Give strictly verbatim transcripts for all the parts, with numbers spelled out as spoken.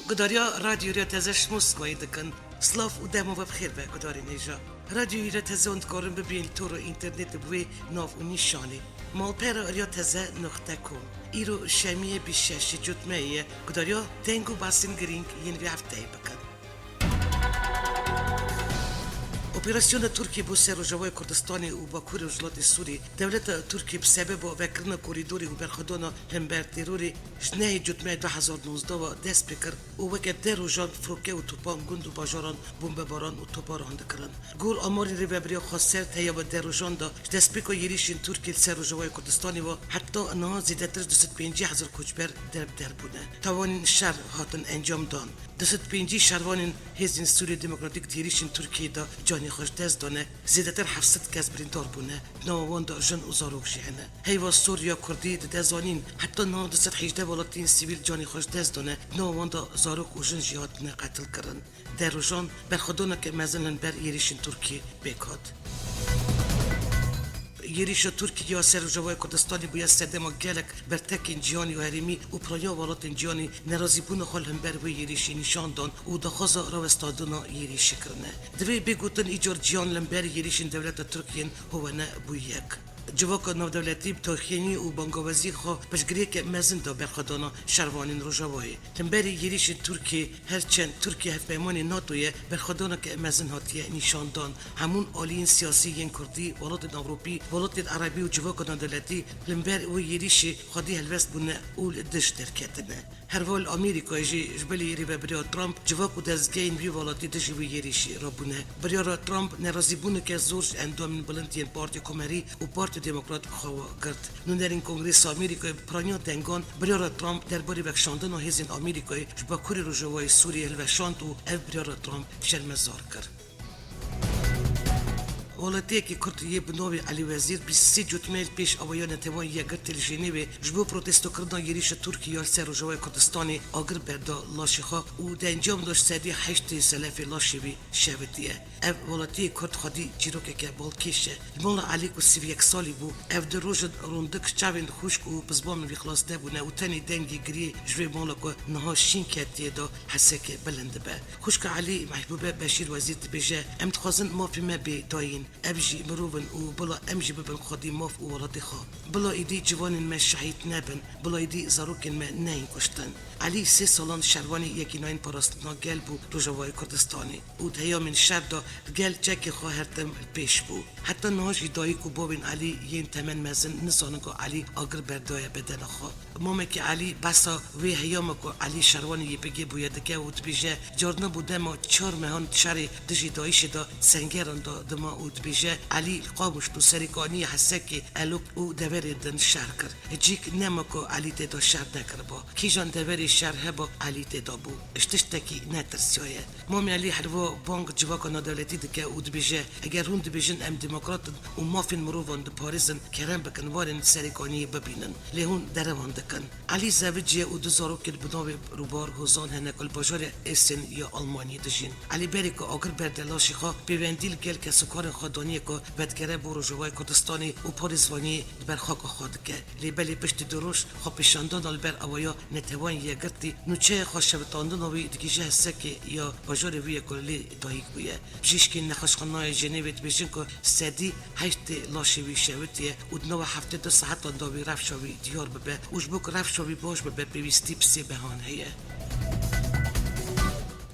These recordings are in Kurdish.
Gudariya Radyo Riya Teze ji Moskvayê dikin. Silav û dema we bi xêr be, gudarên hêja. Radyoyê Riya Teze hûn dikarin bibînin li tora înternetê bi wê nav û nîşanê. Malpera Riya Teze noqte com. Îro şemiyê bîst şeş cotmeyê ye. Gudariya deng û basên girîng yên vê hefteyê bikin. Operasyona Tirkiyê bo ser Rojavayê Kurdistanê û Bakurê Rojhilatê Sûriyê, dewleta Tirkiyê bi sebeba vekirina korîdorê û berxwedana hember terorê ji nehê cotmeyê du hezar nozde ve dest pê kir û weke deh rojan firoke û topan gund û bajaran bombebaran û toparan dikirin. Gor amarên Rêveberiya Xweser, teya bi deh rojan de ji destpêka êrîşên Tirkiyê li ser Rojavayê Kurdistanê ve heta niha zêdetir ji du sed pêncî hezar koçber derbeder bûne. Tawanên şer hatin encam dan. Du sed pêncî şervanên Hêzên Sûriyê Demokratîk di êrîşên Tirkiyê de canê xwe ji dest dane, zêdetir heft sed kes birîndar bûne, di nava wan de jin û zarok jî hene. Heyva Sûriya Kurdî dide zanîn, heta niha du sed hejdeh welatiyên sivîl canê xwe ji dest dane, di nava wan de zarok û jin jî hatine qetilkirin. Deh rojan berxwedaneke mezin li hember êrîşên Tirkiyê pêk hat. Êrîşa Tirkiyê ya ser Rojavayê Kurdistanê bûye sedema gelek bertekên cîhanî û herêmî û piraniya welatên cîhanî nerazîbûna xwe li hember wê êrîşê nîşan dan û daxwaza rawestandina êrîşê kirine. Divê bê gotin îcar cîhan li hember êrîşên dewleta Tirk yên hovane bû yek. Civaka navdewletî bi daxuyanî û bangawazî xwe piştgiriyeke mezin da berxwedana şervanên Rojavayê. Li hemberî êrîşên Tirkiyê, her çend Tirkiye hevpeymanê NATO ye, berxwedaneke mezin hatiye nîşan dan. Hemûn aliyên siyasî yên Kurdî, welatên Ewropî, welatên Erebî û civaka navdewletî li hember wê êrîşê xwedî helwest bûne û li dij derketine. Herwal Amerîkayê jî ji bilî Rêveberiya Trump civak û dezgehên vî welatî dijî wî êrîşî rabûne. Biryara Trump nerazîbûneke zor ji endamên bilind yên Partiya Komerî û Partiya Demokrat bi xwe ve girt. Nûnerên Kongresa Amerîkayê bi piraniya dengan biryara Trump derbarê vekişandina hêzên Amerîkayê ji Bakurê Rojavayê Sûriyê hilweşand û ev biryara Trump şermezar kir. Welatiyekî Kurd yê bi navê Elî Wezîr bîst sê cotmeyê li pêş awaya Netewên Yekgirtî li Jenêvê ji bo protestokirina êrîşa Tirkiyê ya li ser Rojavayê Kurdistanê agir berda laşê xwe û di encam de ji sedî heştê selefê laşê wî şevitiye. Ev welatiyê Kurd xwedî çîrokeke balkêş e. Li mala Elî ku sî û yek salî bû, ev du roj in rûndik çavên xwişk û bi zimanên wî xilas nebûne û tenê dengê giriyê ji vê mala ku niha şîn ketiye de heseke bilind dibe. Xwişka Elî Mehbûbe Beşîr Wezîr dibêje, Em dixwazin mafê me bê dayîn. Ev jî mirov in û bila em jî bibin xwedî maf û welatê xwe. Bila êdî ciwanên me şehîd nebin, bila êdî zarokên me neyên kuştin. Elî sê salan şervanê Yekîneyên Parastina Gel bû Rojavayê Kurdistanê û di heyamên şer de gel çekê xwe her tim li pêş bû. Heta niha jî dayik û bavên Elî yên temen mezin nizanin ku Elî agir berdaye bedena xwe. Mamekî Elî behsa wê heyama ku Elî şervanê Y P G bûye dike û dibêje, Carna bû dema çar mehan şerê dijî DAIŞê de Sengeran de dima û dibêje, Elî li Qamişlo, Serêkaniyê, Hesekê, Elok û deverên din şer kir. Cîk nema ku Elî tê de şer nekiriba. Kîjan deverê şer heba Elî tê de bû. Ji tiştekî netirsiyaye. Mamê Elî herwa bang civaka navdewletî dike û dibêje, Eger hûn dibêjin em demokrat in û mafên mirovan diparêzin, kerem bikin warên Serêkaniyê bibînin. Lê hûn derewan dikin. Elî zewiciye û du zarokên bi navê Rûbar, Hozan hene ku li bajarê Essen ya Almanyê dijîn. Elî berê ku agir berde laşê xwe, pêwendî li gel kesokarên xwe daniye ku vedigere bo Rojavayê Kurdistanê û parêzvaniyê li ber xaka xwe dike. Lê belê piştî du roj xwepêşandana li ber awaya Neteweyên Yekgirtî, nûçeya xwe şewitandina wî digihîje Hesekê ya bajarê wî ye ku lê dayik bûye. Bijîşkên Nexweşxaneyê Jenêvê dibêjin ku sedî heştê laşê wî şewitiye û di nava heftê du saetan de wî rewşa wî diyar bibe û ji bo ku rewşa wî baş bibe, pêwîstî bi sê mehan heye.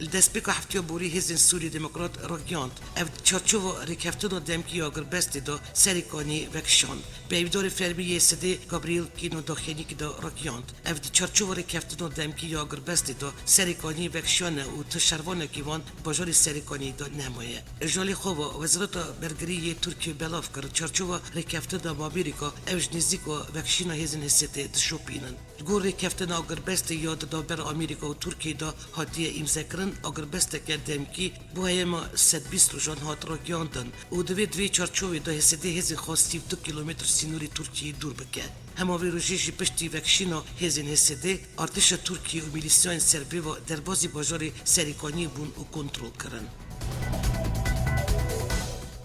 Li destpêka heftiya borî Hêzên Sûriyê Demokrat ragihand, ev di çarçova rêkeftina demkî ya agirbestê de Serêkaniyê vekişand. Peyvdarê fermî yê S D Gabriel Kîno daxuyaniyekî de ragihand, ev di çarçova rêkeftina demkî ya agirbestê de Serêkaniyê vekişiyane û tu şervanekî wan bajarê Serêkaniyê de nemaye. Ji alî xwe ve, Wezareta Bergirî yê Tirkiyê belav kir, çarçova rêkeftina Amerîka ev ji nêzîk ve vekişîna hêzên H S D'ê dişopînin. Li gor rêkeftina agirbestê ya di navbera Amerîka û Tirkiyeyê de hatiye îmzekirin, agirbesteke demkî bo heyama sed bîst rojan hat ragihandin û divê di vê çarçovê de H S D hêzên xwe sî û du kîlometr sînorê Tirkiyeyê dûr bike. Hema vê rojê jî piştî vekişîna hêzên H S D, artêşa Tirkiyê û milîsyayên serbê ve derbazî bajarê Serêkaniyê bûn û kontrol kirin.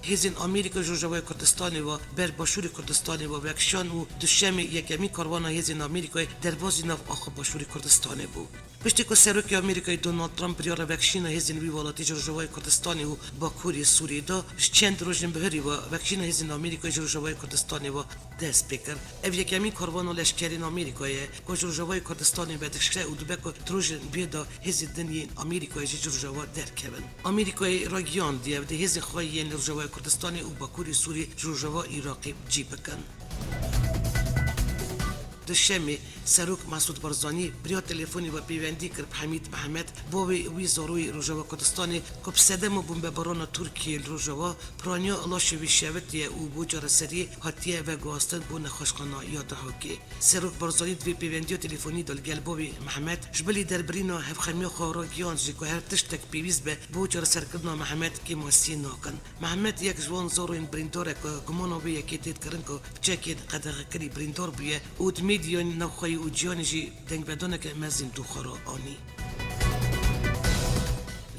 Hêzên Amerîka ji Rojavayê Kurdistanê ve ber Başûrê Kurdistanê ve vekişan û Duşemê yekemîn karwana hêzên Amerîkayê derbazî nav axa Başûrê Kurdistanê bû. Piştî ku Serokê Amerîkayê Donald Trump biryara vekişîna hêzên wî welatî ji Rojavayê Kurdistanê û Bakurê Sûriyê da, ji çend rojên bihurî ve vekişîna hêzên Amerîkayê ji Rojavayê Kurdistanê ve dest pê kir. Ev yekemîn karvana leşkerên Amerîkayê ye ku ji Rojavayê Kurdistanê vedikişe û dibe ku di rojên bê de hêzên din yên Amerîkayê jî ji Rojava derkevin. Amerîkayê ragihandiye, dê hêzên xwe yên li Rojavayê Kurdistanê û Bakurê Sûriyê ji Rojava Iraqê cî bikin. Duşemê, Serok Mesûd Barzanî bi riya telefonî ve pêwendî kir bi Hemîd Mihemed, bavê wî zaroyê Rojava Kurdistanê ku bi sedema bombebarana Tirkiyê li Rojava piraniya laşê wî şewitiye û bo çareseriyê hatiye veguhastin bo nexweşxana ya Dihokê. Serok Barzanî di vê pêwendiya telefonî de li gel bavê Mihemed ji bilî derbirîna hevxemiya xwe ragihand jî ku her tiştek pêwîst be bo çareserkirina Mihemed kêmasiyê nakin. Mihemed yek ji wan zaroyên birîndar e ku gumana wê yekê tê dikirin ku bi çekên qedexekirî birîndar bûye û di medyayên navxweyî û cîhanê jî dengvedaneke mezin dû xwe re anî.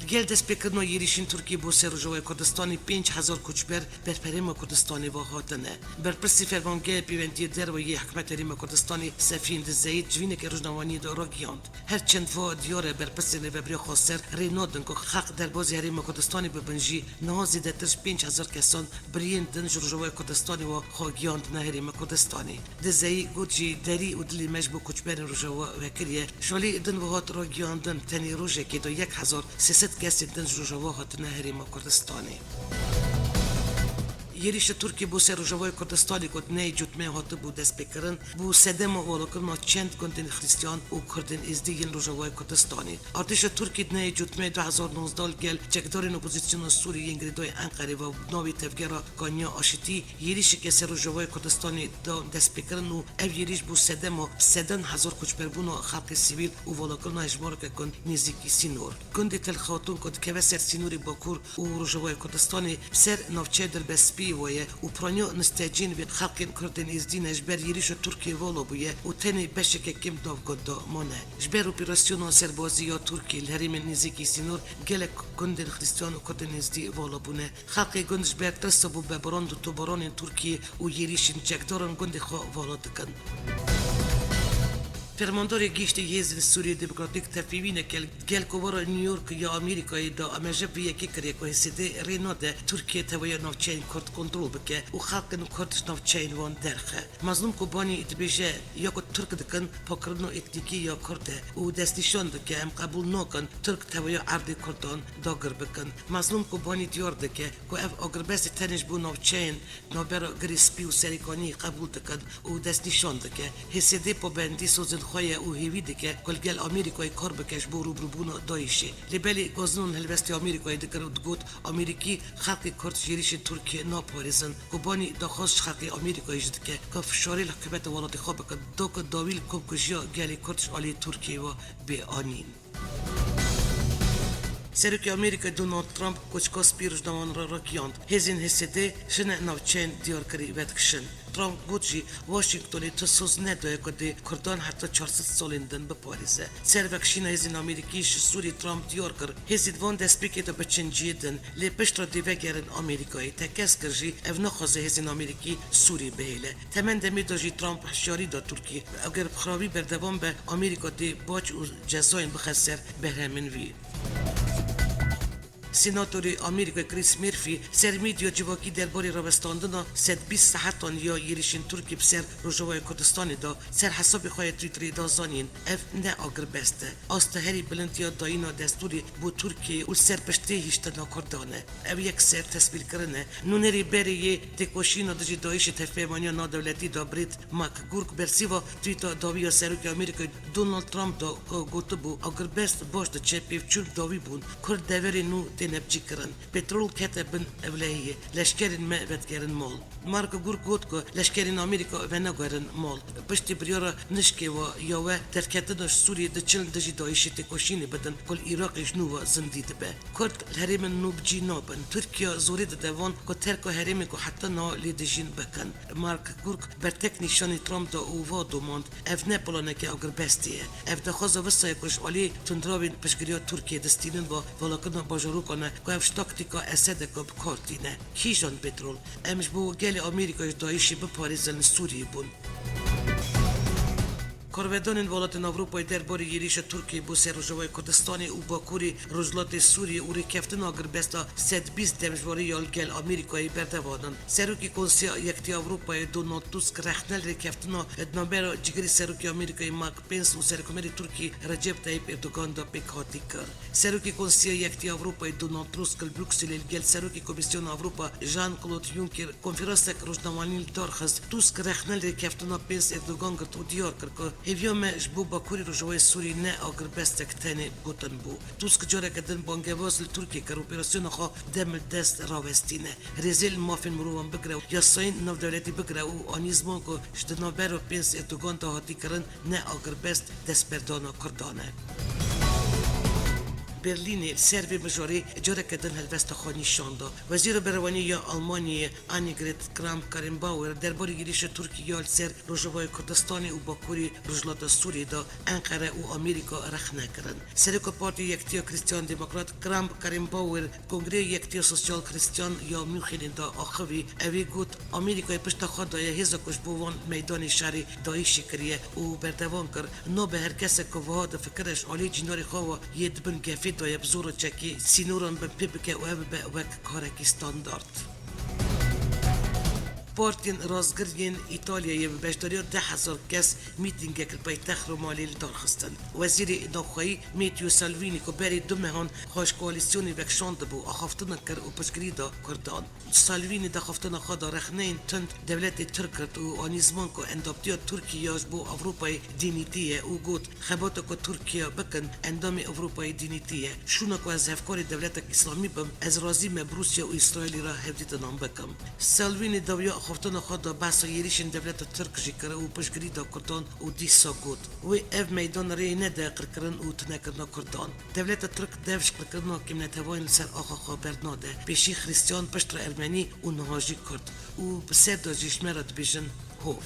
Li gel destpêkirina yêrîşên Tirkiyê bo ser Rojavayê Kurdistanê pênc hezar koçber berperêma Kurdistanê ve hatine. Berpirsê Fermangehê Pêwendiyê Derve yê Hikûmeta Herêma Kurdistanê Sefîn Dizeyî di civîneke rojnamevaniyê de ragihand. Her çend va diyar e berpirsên rêveberiya xweser rê nadin ku xelk derbazî Herêma Kurdistanê bibin jî, niha zêdetir ji pênc hezar kesan bi riyên din ji Rojavayê Kurdistanê ve xwe gihand ne Herêma Kurdistanê. Dizeyî got jî, derî û dilê me ji bo koçberên Rojava vekiriye. Ji alî din ve hat ragihandin, tenê rojekê de yek hezar sê sed kesên din ji Rojava hatine Herêma Kurdistanê. Yêrîşa Tirkiyê bo ser Rojavayê Kurdistanê ku di neyê cotmeyê hatibû destpêkirin, bû sedema valakirina çend gundên Xristiyan û Kurdên Êzdî yên Rojavayê Kurdistanê. Artêşa Tirkî di neyê cotmeyê du hezar nozdeh li gel çekdarên opozîsyona Sûrî yên girêdayî Enqerê ve bi navê Tevgera Kanya Aşitî yêrîşeke ser Rojavayê Kurdistanê da destpêkirin û ev yêrîş bû sedema bi sedan hezar koçberbûna xelkê sivîl û valakirina hejmareke gund nêzîkî sînor. Gundê Tel Xatûn ku dikeve ser sînorê Bakur û Rojavayê Kurdistanê, bi ser navçeya Dirbespiyê ve ye û piraniya nisteciyên vê xelkên Kurdên Êzdî ne ji ber yêrîşa Tirkiyê vala bûye û tenê beşeke kêm di nav gund de mane. Ji ber operasyona serbazî ya Tirkiyê li herêmên nêzîkî sînor gelek gundên Xristiyan û Kurdên Êzdî vala bûne. Xelkê gund ji ber tirsa bombebaran û tobaranên Tirkiyê û yêrîşên çekdaran gundê xwe vala dikin. Fermandarê Giştî Hêzên Sûriyê Demokratîk tepîvîneke li gel Kovara New York ya Amerîkayê da ameje vê yekê kiriye ku H S D rê nade Tirkiye tevahiya navçeyên Kurd kontrol bike û xelkên Kurd ji navçeyên wan derxe. Mazlûm Kobanî dibêje, ya ku Tirk dikin, pakkirina etnîkî ya Kurd e û destnîşan dike, em qebûl nakin Tirk tevahiya erdê Kurdan dagir bikin. Mazlûm Kobanî diyar dike ku ev agirbestê tenê ji bo navçeyên navbera Girê Spî û Serêkaniyê qebûl dikin û destnîşan dike, H S D pabendî sozên xwe ye û hêvî dike ku li gel Amerîkayê kar bike ji bo rûbirûbûna DAIŞê. Lê belê gazinan helwestê Amerîkayê dikir û digot, Amerîkî xelkê Kurd ji êrîşên Tirkiyê naparêzin. Kobanî daxwaz ji xelkê Amerîkayê jî dike ku fişarê li hikûmeta welatê xwe bikin, da ku dawî li komkujiya gelê Kurd ji alî Tirkiyê ve bê anîn. Serokê Amerîkayê Donald Trump koçika spî rojnamevan re ragihand, hêzên H S D jine navçeyên diyarkirî vedikişin. Trump got jî, Washingtonê tu soz nedaye ku dê Kurdan heta çar sed salên din biparêze. Ser vekişîna hêzên Amerîkî ji Sûrî Trump diyar kir, hêzên van destpêkê de biçin cihê din, lê piştre dê vegerin Amerîkayê. Tekez kir jî, ev naxwaze hêzên Amerîkî Sûrî bihêle. Temen demê de jî Trump hişyarî da Tirkiyê, eger bi xirabî berdewam be, Amerîka dê bac û cezayên bixe ser berhemên wî. Senatorê Amerîka Chris Murphy ser medya civakî derbarê rawestandina sed bîst saetan ya yêrîşên Tirkiyê bi ser Rojavayê Kurdistanê de ser hesabê xwe ya Twitterê da zanîn, ev ne agirbest e. Asta herî bilind ya dayîna destûrê bo Tirkiyeyê û li ser piştê hiştina Kurdan e. Ev yek ser tesbîrkirin e. Nûnerê berê yê têkoşîna dijî DAIŞê di Hevpeymaniya Navdewletî de Brett McGurk bersîva twîta dawî ya Serokê Amerîkayê Donald Trump da ku gotibû, agirbest baş diçe, pêvçûn dawî bûn, Kurd deverê nû têne bicîkirin. Petrol kete bin ewlehiyê, leşkerên me vedigerin mal. Mark Gurk got ku leşkerên Amerîka venagerin mal. Piştî biryara nişkê wa ya we derketina ji Sûriyê diçin dijî DAIŞê têkoşînê bidin ku li Iraqê ji nû ve zindî dibe. Kurd li herêmên nû bi cî nabin. Tirkiye zorê dide wan ku terka herêmên ku heta niha lê dijîn bikin. Mark Gurk bertek nîşanî Trump da û va domand, ev ne planeke agirbestê ye. Ev daxwaza wisa ye ku ji alî tundrawên piştgiriya Tirkiyê distînin ve valakirina bajarokan e ku ev ji taktîka Esedê ku bi kar tîne. Kîjan petrol? Em ji bo gelê Amerîka ji DAIŞê biparêzin li Sûriyê bûn. Parvedanên welatên Ewropayê derbarê êrîşa Tirkiyê bo ser Rojavayê Kurdistanê û Bakurê Rojhilatê Sûriyê û rêkeftina agirbesta sed bîst demjwarê ya li gel Amerîkayê berdewam in. Serokê Konseya Yekitiya Ewropayê Donald Tusk rexne li rêkeftina di navbera cîgirê Serokê Amerîkayê Mike Pence û Serokkomarê Tirkiyê Recep Tayyip Erdogan de pêkhatî kir. Serokê Konseya Yekitiya Ewropayê Donald Tusk li Brukselê li gel Serokê Komîsyona Ewropa Jean-Claude Juncker konferansek rojnamevanî li dar xist. Tusk rexne li rêkeftina Pence Erdogan girt û diyar kir ku hêviya me ji bo Bakurê Rojavayê Sûriyê ne agirbestek tenê gotin bû. Tusk careke din bangewaz li Tirkiyê kir operasyona xwe dem li dest rawestîne. Rêzê li mafên mirovan bigire û yasayên navdewletî bigire û anî ziman ku ji di navbera Pence Erdogan de hatî kirin ne agirbest destberdana Kurdan e. Berlînê li ser vê mijarê careke din helwesta xwe nîşan da. Wezîra Berevaniyê ya Almanyayê Annegret Kramp-Karrenbauer derbarê êrîşa Tirkiyê ya li ser Rojavayê Kurdistanê û Bakurê Rojhilata Sûriyê de Enqere û Amerîka rexne kirin. Serokê Partiya Yekitiya Krîstiyan Demokrat Kramp-Karrenbauer Kongreya Yekitiya Sosyal Krîstiyan ya Münxenê de axivî, ew ê got, Amerîkayê pişta xwe daye hêza ku ji bo van meydanê şerê DAIŞê kiriye û berdewam kir, nabe her kesek ku wiha difikire ji aliyê cîndarê xwe ve yê di bin gefê de ye bi zora çekê sînoran binpê bike û ev bibe wek karekî standard. Partiyên rastgir yên Îtalyayê bi beşdariya deh hezar kes mîtîngek li paytext Romalê li dar xistin. Wezîrê Navxweyî Matteo Salvini ku berî du mehan xwe ji koalîsyonê vekişandibû, axaftinek kir û piştgirî da Kurdan. Salvini di axaftina xwe de rexneyên tund dewletê Tirk girt û anî ziman ku endamtiya Tirkiyê ya ji bo Ewropayê dînîtî ye û got, Xebata ku Tirkiye bikin endamê Ewropayê dînîtî ye. Şûna ku ez hevkarê dewletek Îslamî bim, ez razî me bi Rûsya û Îsraîlê re hevdîtinan bikim. Salvini dawiya axaftina xwe de behsa êrîşên dewleta Tirk jî kir û piştgirî da Kurdan û dîsa got, Wê ev meydan rê nede qirkirin û tunekirina Kurdan. Dewleta Tirk dev ji qirkirina kêmnetewayên li ser axa xwe bernade. Pêşî Xristiyan, piştre Ermenî û niha jî Kurd. Û bi ser de jî ji me re dibêjin hov.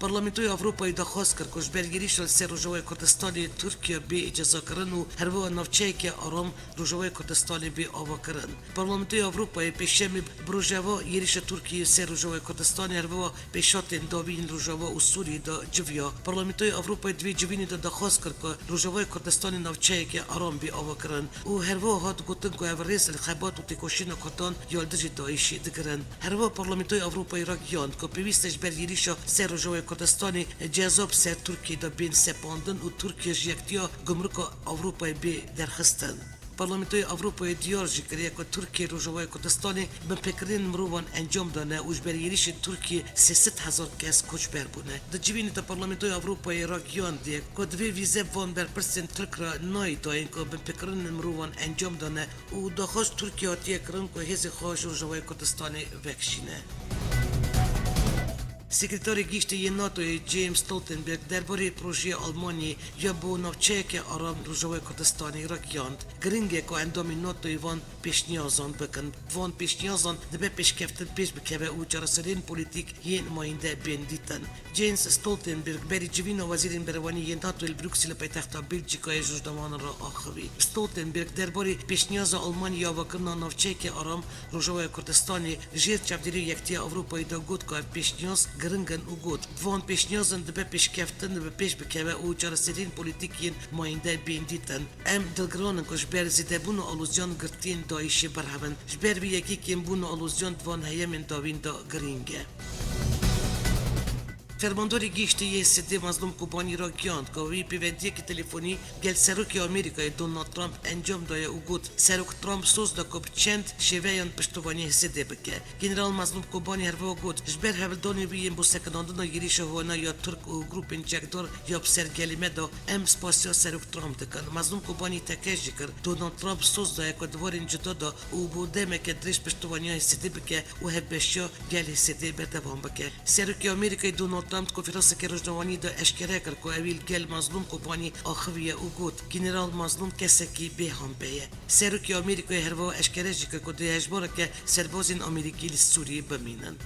Parlamentoya Ewropayê daxwaz kir ku ji ber êrîşa li ser Rojavayê Kurdistanê Tirkiye bê cezakirin û herwiha navçeyeke aram Rojavayê Kurdistanê bê avakirin. Parlamentoya Ewropayê Pêşemê bi rojeva êrîşa Tirkiyê ser Rojavayê Kurdistanê herwiha pêşhatên dawî yên Rojava û Sûriyê de civiya. Parlamentoya Ewropayê di vê civînê de daxwaz kir ku Rojavayê Kurdistanê navçeyeke aram bê avakirin û herwiha hat gotin ku ev rêz li xebat û têkoşîna Kurdan ya li dijî DAIŞê digirin. Herwiha Parlamentoya Ewropayê ragihand ku pêwîst e ji ber êrîşa ser Rojavayê Kurdistanê ceza bi ser Tirkiyê de bên sepandin û Tirkiye ji Yekitiya Gumrika Ewropayê bê derxistin. Parlamentoya Ewropayê diyar jî kiriye ku Tirkiye Rojavayê Kurdistanê binpêkirinên mirovan encam dane û ji ber êrîşên Tirkiyê sê sed hezar kes koçber bûne. Di civînê de Parlamentoya Ewropayê ragihandiye ku divê vîze van berpirsên Tirk re nayê dayîn ku binpêkirinên mirovan encam dane û daxwaz Tirkiye hatiye kirin ku hêzên xwe ji Rojavayê Kurdistanê vekişîne. Sekreterê Giştî yê NATOyê James Stoltenberg derbarê projeyê Almanyayê ya bo navçeyeke aram Rojavayê Kurdistanê ragihand, Giring e ku endamên NATOyê van pêşniyazan bikin. Van pêşniyazan dibe pêşkeftin pêş bikeve û çareseriyên polîtîk yên mayînde bên dîtin. Jens Stoltenberg berî civîna wezîrên berevanî yên NATOyê li Brukselê paytexta Belçîkayê ji rojnamevanan re axivî. Stoltenberg derbarê pêşniyaza Almanyayê ya avakirina navçeyeke aram Rojavaya Kurdistanê jêr çavdêriya Yekitiya Ewropayê de got ku ev pêşniyaz giring in û got, Van pêşniyazan dibe pêşkeftin bi pêş bikeve û çareseriyên polîtîk yên mayînde bên dîtin. Em dilgiran in ku ji ber zêdebûna aloziyan girtiyên DAIŞê berhevin. Ji ber vê yekê kêmbûna aloziyan di van heyemên dawîn de girîng e. Fermandarê Giştî yê H S D Mazlûm Kobanî ragihand ku wî pêvendiyeke telefonî gel Serokê Amerîkayê Donald Trump encam daye û got, Serok Trump soz da ku bi çend şêveyan piştivanî H S D bike. General Mazlûm Kobanî herwiha got, Ji ber hewldanên wî yên bo sekinandina êrîşa wana ya Tirk û grûpên çekdar ya bi ser gelê me de, em spasiya Serok Trump dikin. Mazlûm Kobanî tekez jî kir, Donald Trump soz daye ku di warên cuda de û bo demeke dirêj piştivaniya H S D bike û hevbeşiya gel H S D berdewam bike. Serokê Amerîkayê Donald Trump di konferanseke rojnamevanî de eşkere kir ku ewî li gel Mazlûm Kobanî axiviye û got, General Mazlûm kesekî bê hampe ye. Serokê Amerîkayê herwiha eşkere jî kir ku di hejmareke serbazên Amerîkî li Sûriyê bimînin.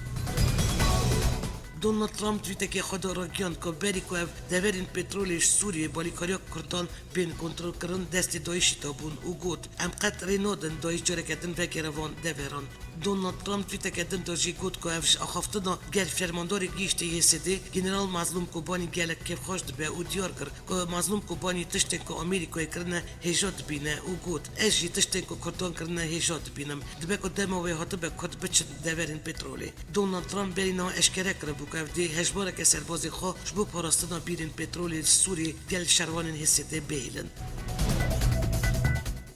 Donald Trump twîtekê xwe de ragihand ku berî ku ev deverên petrolê ji Sûriyê bi alîkariya Kurdan bên kontrolkirin, destê DAIŞ'ê de bûn û got, "Em qet rê nadin DAIŞ careke din vegere van deveran." Donald Trump twîteke din de jî got ku ev ji axaftina gel fermandarê gihîştê Y S D, General Mazlûm Kobanî gelek kêfxweş dibe û diyar kir ku Mazlûm Kobanî tiştên ku Amerîkayê kirine hêja dibîne û got, "Ez jî tiştên ku Kurdan kirine hêja dibînim. Dibe ku dema wê hatibe Kurd biçin deverên petrolê." Donald Trump berî niha eşkere kiribû ku ev dê hejmareke serbazê xwe ji bo parastina bîrên petrolê li Sûriyê gel şervanên H S D bihêlin.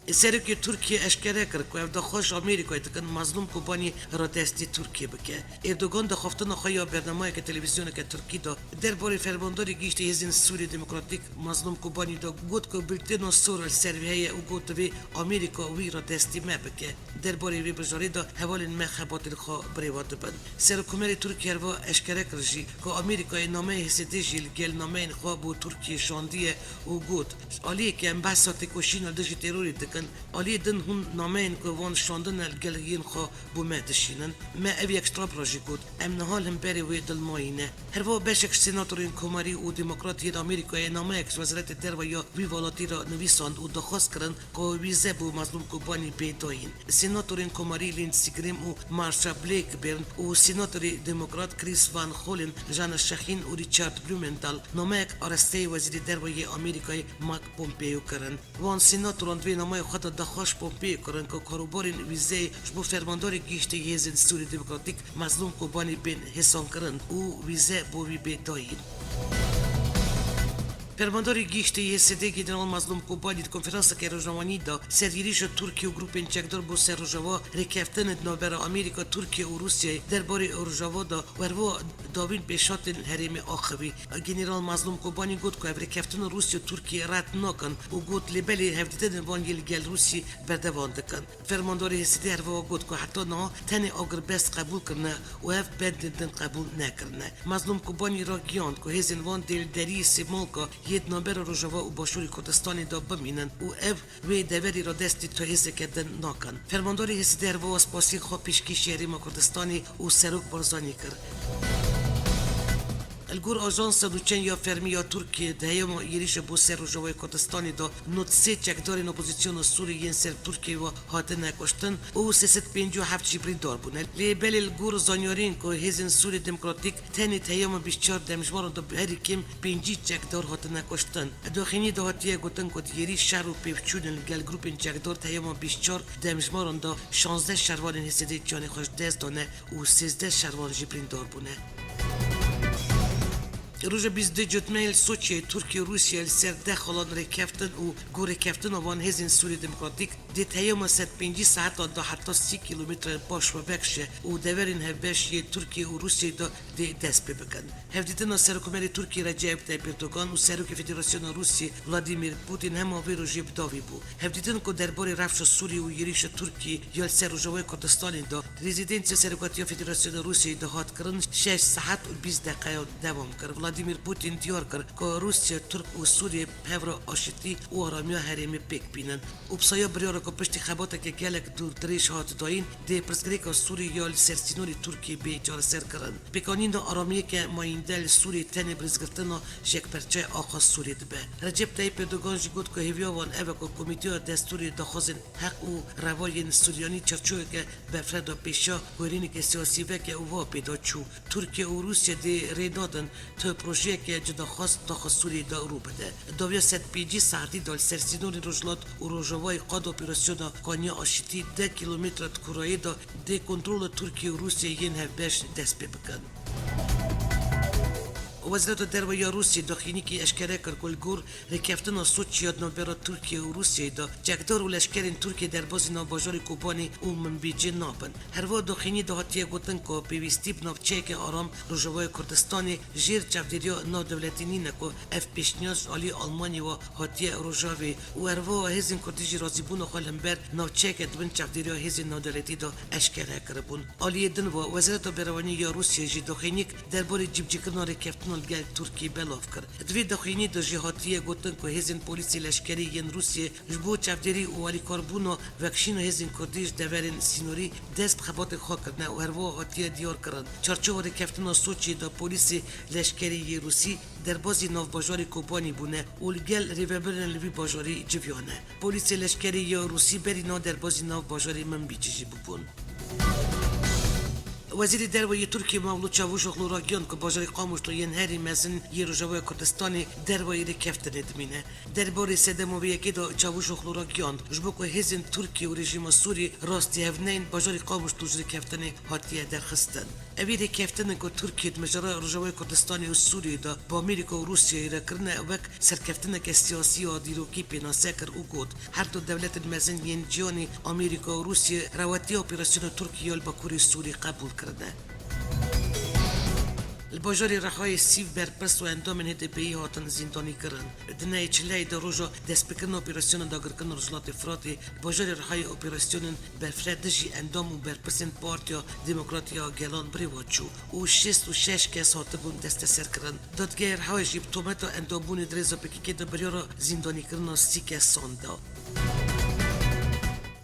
Serokê Tirkiyê eşkere kir ku ev daxwaz ji Amerîkayê dikin Mazlûm Kobanî radestî Tirkiyê bike. Erdogan di xaftina xwe ya bernameyeke televîzyoneke tirkî de derbarê fermandarê gihîştê Hêzên Sûriyê Demokratîk Mazlûm Kobanî de got ku bultêna sor li ser wî heye û got divê Amerîka wî radestî me bike. Derbarê vê bijarê de hevalên me xebatên xwe birêve dibin. Serokkomarê Tirkiyê herva eşkere kir jî ku Amerîkayê nameyê H S D jî li gel nameyên xwe bo Tirkiyê şandiye û got, "Aliyê ke em behsa têkoşîna dijî terorê dikin, aliyê din hûn nameyên ku van şandine li gel yên xwe bo me dişînin." Me ev yek ji Trump re jî got, "Em niha li hemberê wê dilmayî ne." Herva beşek ji senatorên komarî û demokrat yên Amerîkayê nameyek ji Wezaretê Derve ya wî welatî re nivîsand û daxwaz kirin ku wîze bo Mazlûm Kobanî bê dayîn. Senatorên komarî Lindsey Graham û Marsha Blackburn û senatorê demokrat Chris Van Hollen, Jana Şahin û Richard Blumenthal nameyek arasteyê Wezîrê Derve yê Amerîkayê Mike Pompeo kirin. Wan senatoran di vê nameyê xwe de daxwaz ji Pompeo kirin ku karobarên wîzeyê ji bo fermandarê gihîştê yê Hêzên Sûrî Demokratîk Mezlûm Kobanî bên hêsankirin û wîze bo wî bê dayîn. Fermandarê gihîştê Y S D General Mezlûm Kobanî di konferanseke rojnamevanî de ser êrîşa Tirkiye û grûpên çekdar bo ser Rojava rêkeftinê di navbera Amerîka, Tirkiye û Rûsyayê derbarê Rojava de û herwiha dawîn pêşhatên herêmê axivî. General Mezlûm Kobanî got ku ev rêkeftina Rûsya û Tirkiye red nakin û got, lê belê hevdîtinên van yê li gel Rûsiyê berdewam dikin. Fermandarê H S D herwiha got ku heta niha tenê agirbest qebûl kirine û ev bendên din qebûl nekirine. Mezlûm Kobanî ragihand ku hêzên wan dê li deriyê Sêmalka yê di navbera Rojava û Başûrê Kurdistanê de bimînin û ev wê deverî radestî tu hêzeke din nakin. Fermandarê H S D herwiha spasî xwe pêşkêşî Herêma Kurdistanê û Serok Barzanî kir. Li gor ajansa nûçeyan ya fermî ya Tirkiyê, di heyama êrîşa bo ser Rojavayê Kurdistanê de nod sê çekdarên opozîsyona Sûrî yên ser Tirkiyeyê ve hatine kuştin û sê sed pêncî û heft jî birîndar bûne. Lê belê li gor zanyariyên ku Hêzên Sûrî Demokratîk tenê di heyama bîst çar demjmaran de bi herî kêm pêncî çekdar hatine kuştin. Daxuyaniyê de hatiye gotin ku di êrîş şer û pêvçûnên li gel grûpên çekdar di heyama bîst çar demjmaran de şazdeh şervanên H S D'ê canê xwe ji dest dane û sêzdeh şervan jî birîndar bûne. Roja bîst du Cotmeyê li Soçiyê Tirkiye û Rûsya li ser deh xalan rêkeftin û ku rêkeftina van Hêzên Sûrî Demokratîk dê di heyama sed pêncî saetan de heta sî kîlometre paş ve vekşe û deverên hevbeş yê Tirkiye û Rûsyayê de dê dest pê bikin. Hevdîtina Serokkomarê Tirkiyê Recep Tayyip Erdogan û Serokê Federasyona Rûsiyê Vladimir Putin hema vê rojê bi dawî bû. Hevdîtin ku derbarê rewşa Sûriyê û êrîşa Tirkiyê ya li ser Rojavayê Kurdistanê de di Rezîdansiya Serokatiya Federasyona Rûsiyeyê de hat kirin, şeş saet û bîst deqeyan dewam kir. Vladimir Putin diyar kir ku Rûsya, Tirk û Sûriye bi hev re aşitî û aramiya herêmê pêk bînin. Û bi saya biryara ku piştî xebateke gelek dûrdirêj hat dayîn, dê pirsgirêka Sûrî ya li ser sînorê Tirkiyê bê çareserkirin. Pêkanîna aramiyeke mayînde li Sûriyê tenê bi rêzgirtina ji yekperçeya axa Sûriyê dibe. Recep Tayyip Erdogan jî got ku hêviya wan ev e ku Komîteya Destûrê Daxwazên Heq û Reva yên Suryanî çarçoveke berfireh de pêşiya ku hêrîneke siyasî veke û wiha pê de çû. Tirkiye û Rûsya dê rê nadin tu projeyeke cudaxwaz daxa Sûriyê de rû bide. Dawiya sed pêncî saetî de li ser sînorên Rojhilat û Rojavayê qada operasyona Kaniya Aşitî deh kîlometre di kurayê de dê kontrola Tirkiye û Rûsya yên hevbeş dest pê bikin. Wezareta Derve ya Rûsya daxuyaniyekê eşkere kir ku li gor rêkeftina Soçiya di navbera Tirkiye û Rûsyayê de çekdar û leşkerên Tirkiye derbazî nav bajarê Kobanê û Minbicê nabin. Herwiha daxuyaniyê de hatiye gotin ku pêwîstî bi navçeyeke aram Rojavayê Kurdistanê jêr çavdêriya navdewletî nîne ku ev pêşniyaz ji alî Almanyayê ve hatiye Rojavê û herwiha hêzên Kurdî jî razîbûna xwe li hember navçeyeke di bin çavdêriya hêzên navdewletî de eşkere kiribûn. Aliyê din ve Wezareta Berevaniyê ya Rûsyayê jî daxuyaniyek derbarê cîbicîkirina rêkeftina li gel Tirkiyê belav kir. Di vê daxuyaniyê de jî hatiye gotin ku hêzên polîsê leşkerî yên Rûsiyê ji bo çavdêrî û alîkarbûna vekişîna hêzên Kurdî ji deverên sînorî dest bi xebatê xwe kirine û herwiha hatiye diyar kirin, çarçowa rêkeftina Soçiyê de polîsê leşkerî yê Rûsî derbazî navbajarê Kobanî bûne û li gel rêvebirin li vî bajarî civiyane. Polîsê leşkerî ya Rûsî berî na derbazî navbajarê Minbicî jî bûbûn. Wezîrê Derve yê Tirkiyê Mevlût Çavuşoglu ragihand ku bajarê Qamişlo yên herî mezin yê Rojavaya Kurdistanê dervayî rêkeftinê dimîne. Derbarê sedema vê yekê de Çavuşoglu ragihand, ji bo ku hêzên Tirkiyê û rejîma Sûrî rastî hev neyên, bajarê Qamişlo ji rêkeftinê hatiye derxistin. Evî rêkeftin ku Tirkiye di mijara Rojavayê Kurdistanê û Sûriyê de bi Amerîka û Rûsyayê re kirine, wek serkeftineke siyasî ya dîrokî pênase kir û got, her du dewletên mezin yên cîhanê Amerîka û Rûsye rewetiya operasyona Tirkiye ya li Bakurê Sûrî qebûl kirine. Li bajarê Rihayê sî berpirs û endamên H D P'yî hatin zîndanîkirin. Di nehê çileyê de roja destpêkirina operasyona dagirkirina Rojhilatê Firatê, bajarê Rihayê operasyonên berfireh dijî endam û berpirsên Partiya Demokratî ya Gelan bi rê ve çû û şêst û şeş kes hatibûn desteserkirin. Dadgehê Rihayê jî bi tometa endambûnê di rêza P K K de biryara zîndanîkirina sî kesan da.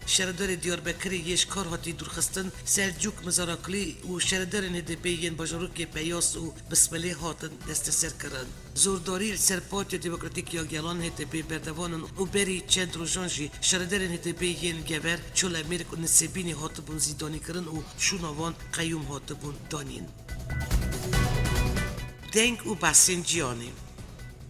Şaredarê Diyarbekirê yê ji kar hatî dûrxistin Selcûk Mizaraklî û şaredarên H D P'ê yên bajarokê Peyas û Bismilê hatin desteserkirin. Zordarî li ser Partiya Demokratîk ya Gelan H D P berdevan in û berî çend rojan jî şaredarên H D P yên Gever, Çolemêrg û Nisêbînê hatibûn zîndanîkirin û şûna wan qeyûm hatibûn danîn. Deng û behsên cîhanê.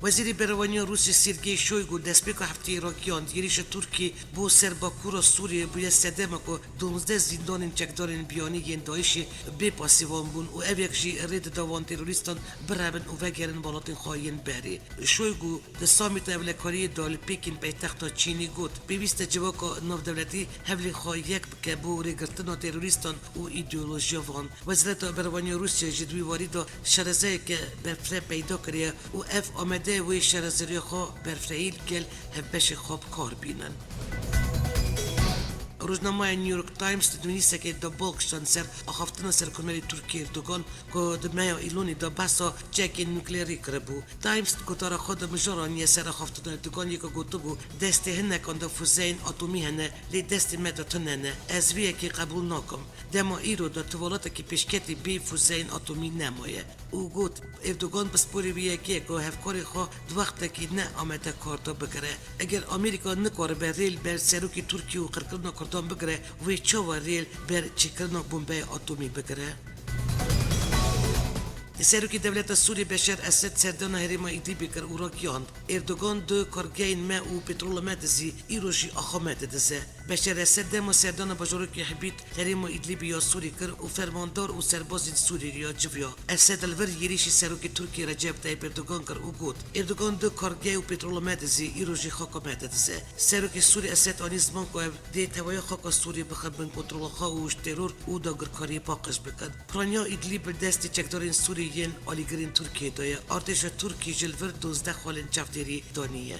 Wezîrê Berevaniya Rûsya Sergey Shoygu destpêka hefteyê ragihand, êrîşa Tirkiyê bo ser bakûra Sûriyê bûye sedema ku duwazdeh zîndanên çekdarên biyanî yên DAIŞê bê pasîvan bûn û ev yek jî rê dida wan terorîstan birevin û vegerin welatên xwe yên berê. Şoygu di samîta ewlekariyê de li Pekîn paytexta Çînî got, pêwîst e civaka navdewletî hevlên xwe yek bike bo rêgirtina terorîstan û îdeolojiya wan. Wezareta Berevaniya Rûsya jî di wî warî de şarezayeke berfireh peyda kiriye û ev amade wê şarezeriya xwe berfirehî li gel hevbeşê xwe bi kar bînin. Rojnameya New York Times di nivîsekê de bal kişand ser axaftina Serokkomarê Tirkiyê Erdogan ku di meha Îlonê de behsa çekên nukleerî kiribû. Times di gotara xwe de mijar aniye ser axaftina Erdogan yê ku gotibû, destê hinekan de fuzeyên atomî hene, lê destê me de tune ne. Ez vê yekê qebûl nakim. Dema îro de tu welatekî pêşketî bê fuzeyên atomî nemaye. Û got, Erdogan pisporê vê yekê ye ku hevkarê xwe di wextekî ne amade kar de bigire. Eger Amerîka nikaribe rê li ber serokê Tirkiyê û qirkirina Kurdan bigire, wê çawa rê li ber çêkirina bombeyê atomî bigire? Serokê Dewleta Sûriyê Beşar Esed serdana herêma Îdlîbê kir û ragihand, Erdogan du kargehên me û petrola me dizî, îro jî axa me didize. Beşar Esed dema serdana bajarokê Hibît herêma Îdlîbê ya Sûrî kir û fermandar û serbazên Sûrî ya civiya. Esed li vir yêrîşî serokê Tirkiyê Recep Tayyip Erdogan kir û got, Erdogan du kargeh û petrola me dizî, îro jî xaka me didize. Serokê Sûrî Esed anî ziman ku ev dê teweya xaka Sûrî bixin bin kontrola xwe û ji teror û dagirkariyê paqij bikin. Piraniya Îdlîb li destê çekdarên Sûrî yên alîgirên Tirkiyê de ye. Artêşa Tirkî jî li vir duwazdeh xalên çavdêrî daniye.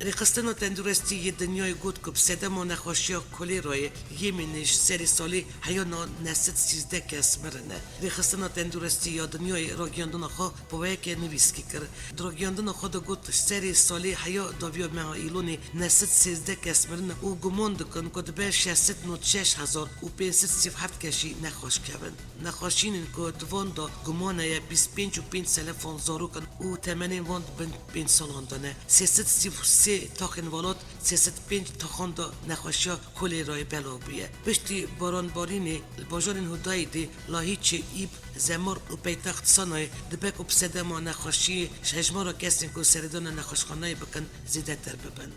Rêxistina Tenduristî yê Dinyayê got ku bi sedema nexweşiya kolêrayê Yêmenê ji serê salê heya niha neh sed sîzdeh kes mirine. Rêxistina Tenduristî ya Dinyayê ragihiyandina xwe bi weyeke nivîskî kir. Di ragihiyandina xwe de got, ji serê salê heya dawiya meha Îlonê neh sed sêzdeh kes mirine û guman dikin ku dibe şeş sed nod şeş hezar û pênc sed sî û heft kes jî nexweş kevin. Nexweşînên ku di van de guman heye bîst pênc û pênc selefan zarok in û temenên wan di bin pênc salan de ne. Sê sed sî û sê taxên welat, sê sed pênc taxan de nexweşiya kolêrayê belav bûye. Piştî baranbarînê li bajarên Hudayê dê Lahîçê, Îb, Zemor û paytext Sanayê dibe ku bi sedema nexweşiyê ji hejmara kesên ku seredana nexweşxaneyê bikin zêdetir bibin.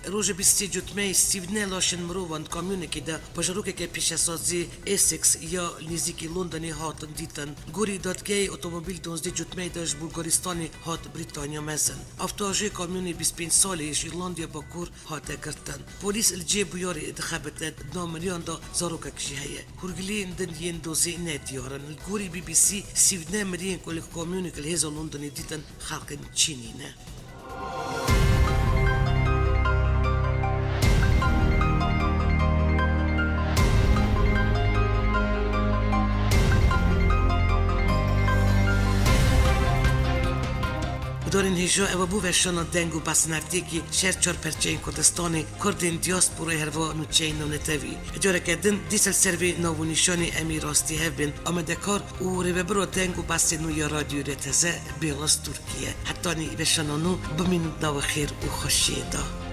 Rojê bîst û sê Cotmeyê sî û neh laşên mirovan di kamyonekê de bajarokeke pêşesazî Essex ya li nêzîkî Londanê hatin dîtin. Gorî dadgehê otomobîl di duwazdeh Cotmeyê de ji Bulgaristanê hat Brîtanya mezin. Avtoajê kamyonê bîst pênc salî ji Îrlandaya Bakur hate girtin. Polîs li cihê bûyerê dixebite, di nav miriyan de zarokek jî heye. Hûrgiliyên din yên dozê ne diyar in. Li gorî B B C, sî û neh miriyên ku li kamyoneke li hêza Londanê dîtin, xelkên Çînî ne. Darên hêja ew bû veşana deng û behsneftekî ji her çar perçeyên Kurdistanê, Kurdên diasporayê herva nûçeyên navnetewî. Careke din dîsa li ser vê nav û nîşanê em ê rastî hev bin. Amadekar û rêvebira deng û behsên nû ya Radyo R T Z Bêlas Tûrkiye. Hetanî veşana nû bimînin di nava xêr û xweşiyê de.